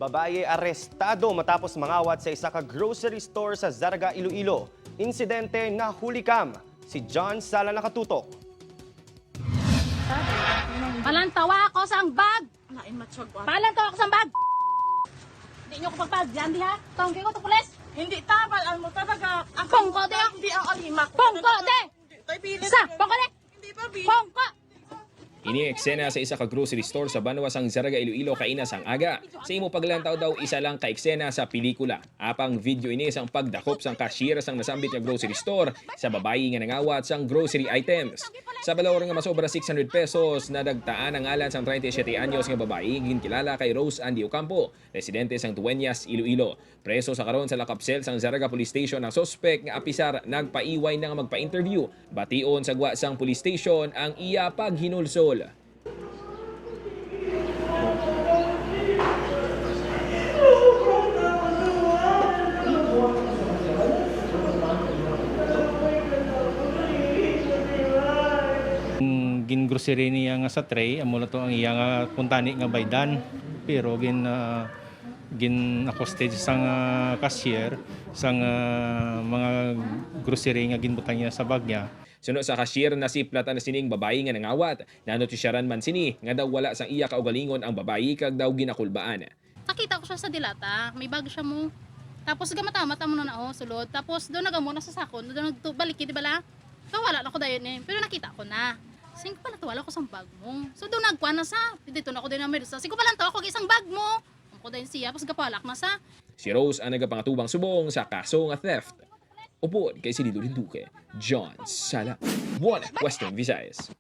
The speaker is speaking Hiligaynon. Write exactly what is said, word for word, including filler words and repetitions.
Babayi arestado matapos mangawat sa isa ka grocery store sa Zarraga, Iloilo. Insidente na huli kam. Si John Sala nakatutok. Palantawa ako sang bag! Lain matsyag ko. Palantawa ako sang bag! Di nyo ko pagpagyan diha. Tawag ko to pulis. Hindi ta, balaan mo talaga. Ang Pongko, di. Hindi ang alimak. Pongko, di. Hindi tayo bilin. Sa, pongko, di. Hindi pa bilin. Pongko! Ini eksena sa isa ka grocery store sa banwa sang Zarraga, Iloilo kaina sang aga. Sa imo paglantaw daw, isa lang ka eksena sa pelikula. Apang video ini sang pagdakop sang cashier sang nasambit nga grocery store sa babayi nga nangawat sang grocery items. Sa balor nga masobra six hundred pesos, nadagtaan ang ngalan sang treinta y siete anyos nga babayi ginkilala kay Rose Andy Ocampo, residente sang Dueñas, Iloilo. Preso sa karon sa lock-up cell sang Zarraga Police Station ang suspek nga apisar nagpaiway na nga magpa-interview. Bation sa gwa sang police station ang iya paghinulsol. Gingrocery niya nga sa tray, amo na to ang iya nga kuntani nga baydan. Pero gin ah, gin-accostage sang ah, cashier sang ah, mga grocery nga ginbutang niya sa bag niya. Suno sa cashier, nasiplatan na sining babayi nga nangawat. Nanutosyaran man sini nga daw wala sang iya kaugalingon ang babayi kag daw ginakulbaan. Nakita ko siya sa dilata. May bag siya mo. Tapos gamata-mata mo na oh, sulod. Tapos doon nagamo na sa sakon. Doon nagbalikid, di bala? Kawala na ko dayon eh. Pero nakita ko na. Sing pala tawala ko sang bag mo. So doon nagkuha na sa. Dito na ko din na meron sa. Sing ko pala tawag ko isang bag mo. Ang ko dayon siya. Tapos gapalak na sa. Si Rose ang nagapangatubang subong sa kaso nga theft. Upod kay Sinido Linduque, John Sala, One Western Visayas.